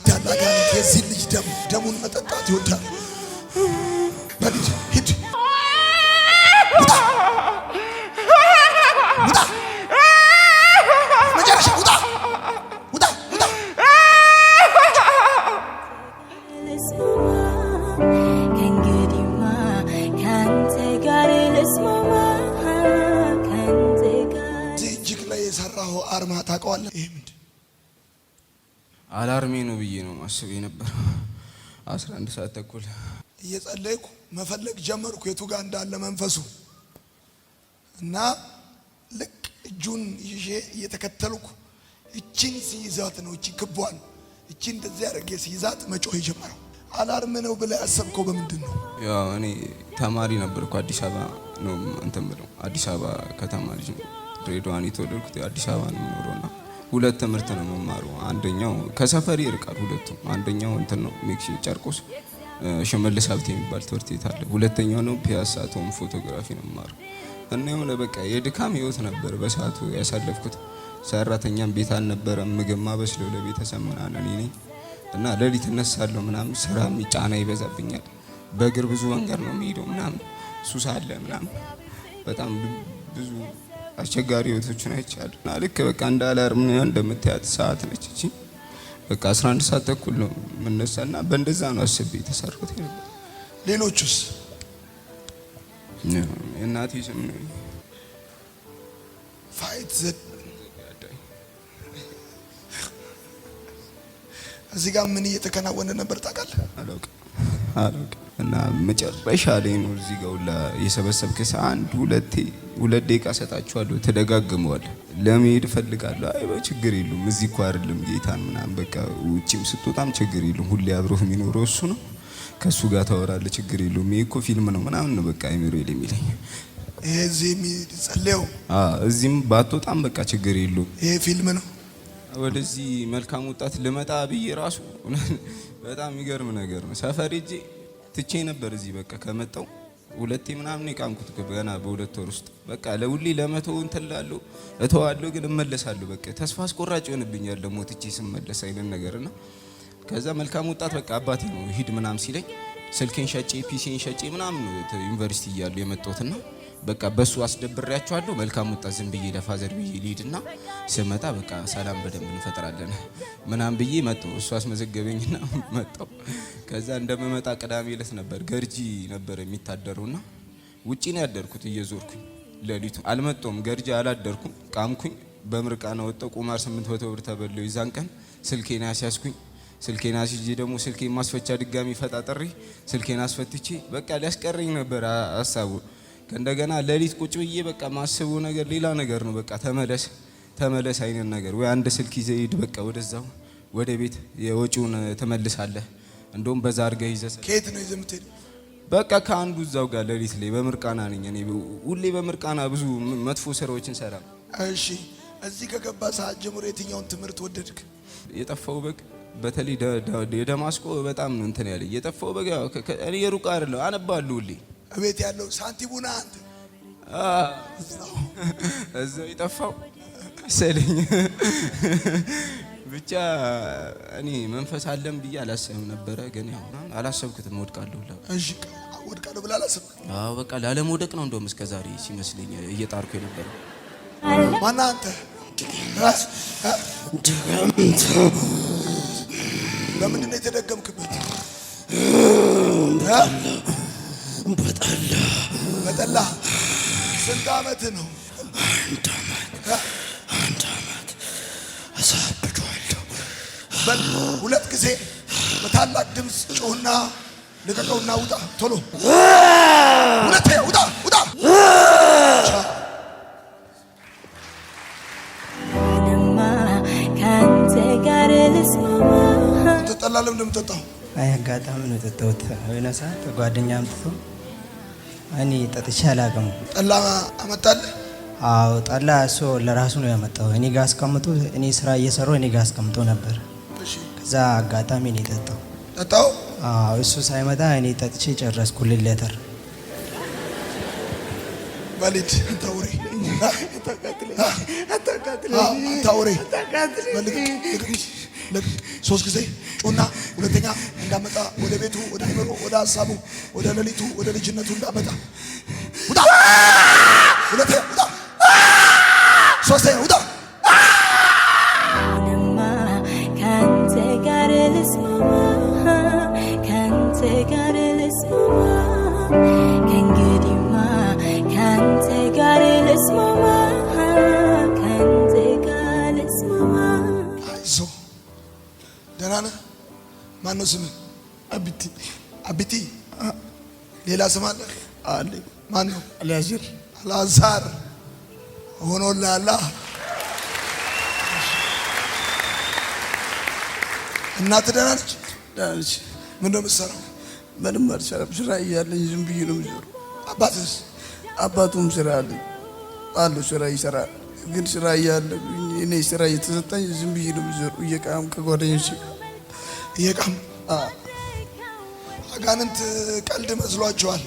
ያለ አጋንንት የዚህ ልጅ ደም ደሙን መጠጣት ይወዳል። በልጅ ሂድ፣ ውጣ፣ ውጣ፣ መጨረሻ ውጣ፣ ውጣ፣ ውጣ። ልስማማ፣ ከእንግዲህማ ከአንተ ጋር ልስማማ፣ ከአንተ ጋር። እዚህ እጅግ ላይ የሰራኸው አርማ ታውቀዋለህ? ይሄ ምንድን? Alarm ኤ ነው ብዬ ነው ማስብ የነበረው። 11 ሰዓት ተኩል። እየጸለይኩ መፈለግ ጀመርኩ የቱ ጋር እንዳለ መንፈሱ። እና ልክ እጁን ይዤ እየተከተልኩ እቺን ሲይዛት ነው፣ እቺ ክቧን፣ እቺ እንደዚህ አድርጌ ሲይዛት መጮህ የጀመረው። Alarm ነው ብለህ ያሰብከው በምንድን ነው? ያው እኔ ተማሪ ነበርኩ። አዲስ አበባ ነው እንትን ብለው፣ አዲስ አበባ ከተማ ልጅ ነው። ድሬዳዋ ነው የተወለድኩት። አዲስ አበባ ነው የምኖረው እና ሁለት ትምህርት ነው የምማረው። አንደኛው ከሰፈር ይርቃል ሁለቱም። አንደኛው እንትን ነው፣ ሜክሲ ጨርቆስ ሽመልስ ሀብቴ የሚባል ትምህርት ቤት አለ። ሁለተኛው ነው ፒያሳ ቶም photography ነው የምማረው። እና የሆነ በቃ የድካም ህይወት ነበር በሰዓቱ ያሳለፍኩት። ሰራተኛም ቤት አልነበረም። ምግብ ማበስለው ለቤተሰብ ምናምን እኔ ነኝ። እና ሌሊት እነሳለሁ ምናምን፣ ስራም ጫና ይበዛብኛል። በእግር ብዙ መንገድ ነው የሚሄደው ምናምን፣ ሱስ አለ ምናምን፣ በጣም ብዙ አስቸጋሪ ህይወቶችን አይቻለሁ። እና ልክ በቃ እንደ alarm ነው፣ እንደምታያት ሰዓት ነች እቺ። በቃ 11 ሰዓት ተኩል ነው የምነሳ እና በእንደዛ ነው አስቤ የተሰራሁት የነበረው። ሌሎቹስ? የእናቴ ስም ነው። Fight the እዚህ ጋር ምን እየተከናወነ ነበር ታውቃለህ? አላውቅም፣ አላውቅም። እና መጨረሻ ላይ ነው እዚህ ጋር ሁላ የሰበሰብክ አንድ ሁለቴ 2 ደቂቃ ሰጣችኋለሁ፣ ትደጋግመዋል። ለመሄድ እፈልጋለሁ። አይ ችግር የለውም፣ እዚህ እኮ አይደለም ጌታን ምናምን፣ በቃ ውጭም ስትወጣም ችግር የለውም። ሁሌ አብሮህ የሚኖረው እሱ ነው። ከእሱ ጋር ታወራለህ፣ ችግር የለውም። ይሄ እኮ ፊልም ነው ምናምን ነው በቃ አይምሮ የሚለኝ። ይሄ እዚህ የሚጸለየው እዚህም ባትወጣም በቃ ችግር የለውም። ይሄ ፊልም ነው። ወደዚህ መልካም ወጣት ልመጣ ብዬ ራሱ በጣም የሚገርም ነገር ነው። ሰፈር ሄጄ ትቼ ነበር። እዚህ በቃ ከመጣው ሁለቴ ምናምን የቃምኩት ገና በ2 ወር ውስጥ። በቃ ለሁሌ ለመቶ እንትን እላለሁ፣ እተዋለሁ፣ ግን እመለሳለሁ። በቃ ተስፋ አስቆራጭ ይሆንብኛል ደግሞ ትቼ ስመለስ አይነት ነገር። እና ከዛ መልካም ወጣት በቃ አባቴ ነው ሂድ ምናምን ሲለኝ ስልኬን ሸጬ PC ን ሸጬ ምናምን ነው ዩኒቨርሲቲ እያሉ የመጣሁትና በቃ በሱ አስደብሬያቸዋለሁ። መልካም ወጣት ዝም ብዬ ለ father ብዬ ልሂድና ስመጣ በቃ ሰላም በደንብ እንፈጥራለን ምናምን ብዬ መጣሁ። እሱ አስመዘገበኝና መጣሁ። ከዛ እንደምመጣ ቅዳሜ ዕለት ነበር፣ ገርጂ ነበር የሚታደረውና ውጪ ነው ያደርኩት እየዞርኩኝ ሌሊቱ። አልመጣሁም፣ ገርጂ አላደርኩም። ቃምኩኝ፣ በምርቃና ወጣሁ። ቁማር 800 ብር ተበላሁ። የዛን ቀን ስልኬን አስያዝኩኝ። ስልኬን አስይዤ ደግሞ ስልኬን ማስፈቻ ድጋሚ ፈጣጥሬ ስልኬን አስፈትቼ በቃ ሊያስቀረኝ ነበር ሀሳቡ። ከእንደገና ሌሊት ቁጭ ብዬ በቃ ማስበው ነገር ሌላ ነገር ነው። በቃ ተመለስ ተመለስ አይነት ነገር፣ ወይ አንድ ስልክ ይዘህ ሂድ፣ በቃ ወደዛው ወደ ቤት የወጪውን ትመልሳለህ። እንደውም በዛ አድርገህ ይዘህ ከየት ነው ይዘህ የምትሄደው? በቃ ከአንዱ እዛው ጋር ሌሊት ላይ በምርቃና ነኝ እኔ። ሁሌ በምርቃና ብዙ መጥፎ ስራዎችን ሰራ። እሺ፣ እዚህ ከገባ ሰዓት ጀምሮ የትኛውን ትምህርት ወደድክ? የጠፋው በግ፣ በተለይ የደማስቆ በጣም ነው እንትን ያለኝ። የጠፋው በግ ያው እኔ የሩቅ አይደለም፣ አነባለሁ ሁሌ። እቤት ያለው ሳንቲሙና አንተ እዛው የጠፋው መሰለኝ። ብቻ እኔ መንፈስ አለም ብዬ አላሰብም ነበረ፣ ግን ያው አላሰብኩትም። ወድቃለሁ ሁላ። እሺ፣ ወድቃለሁ ብለህ አላሰብክም? አዎ፣ በቃ ላለመውደቅ ነው እንደውም እስከ ዛሬ ሲመስለኝ እየጣርኩ የነበረው። ማነህ አንተ? እ? በምንድን ነው የተደገምክበት? እ? በጠላ። በጠላ። ስንት ዓመት ነው? አንድ አመት፣ አንድ አመት አሳብዷለሁ። በል ሁለት ጊዜ በታላቅ ድምፅ ጮህና ልቀቀውና ውጣ። ቶሎ ሁለቴ ውጣ፣ ውጣ። ቻው። እኔማ ከአንተ ጋር ልስማማ። አንተ ጠላ ለምን እንደምጠጣው? አይ፣ አጋጣሚ ነው የጠጣሁት። የሆነ ሰዓት ጓደኛ አምጥቶ፣ እኔ ጠጥቼ አላውቅም። ጠላ አመጣልህ? አዎ፣ ጠላ እሱ ለራሱ ነው ያመጣው። እኔ ጋር አስቀምጦ፣ እኔ ስራ እየሰራሁ እኔ ጋር አስቀምጦ ነበር። ከዛ አጋጣሚ እኔ ጠጣው። ጠጣው? አዎ፣ እሱ ሳይመጣ እኔ ጠጥቼ ጨረስኩ 2 ሊትር። በሊድ አንተ አውሬ፣ አንተ አውሬ፣ ሶስት ጊዜ ጩና ሁለተኛ እንዳመጣ ወደ ቤቱ፣ ወደ አይምሮ፣ ወደ ሀሳቡ፣ ወደ ሌሊቱ፣ ወደ ልጅነቱ እንዳመጣ። ውጣ! ሁለተኛ ውጣ! ሶስተኛ ውጣ! አሁንማ ካንተ ጋር ልስማማ፣ ካንተ ጋር ልስማማ፣ ከእንግዲህማ ካንተ ጋር ልስማማ፣ ካንተ ጋር ልስማማ። አይዞ፣ ደህና ነህ? ማነው ስምህ? አቢቲ። አቢቲ። ሌላ ስም አለ? አለኝ። ማን ነው? አልያዝር። አልዓዛር ሆኖልሃል። እናትህ ደህና ነች? ደህና ነች። ምንድን ነው የምትሰራው? ምንም አልሰራም። ስራ እያለኝ ዝም ብዬ ነው የምዞረው። አባትህስ? አባቱም ስራ አለኝ አለው፣ ስራ ይሰራል። ግን ስራ እያለ እኔ ስራ እየተሰጠኝ ዝም ብዬ ነው የምዞረው፣ እየቃም ከጓደኞቼ ጋር። እየቃም። አጋንንት ቀልድ መስሏቸዋል።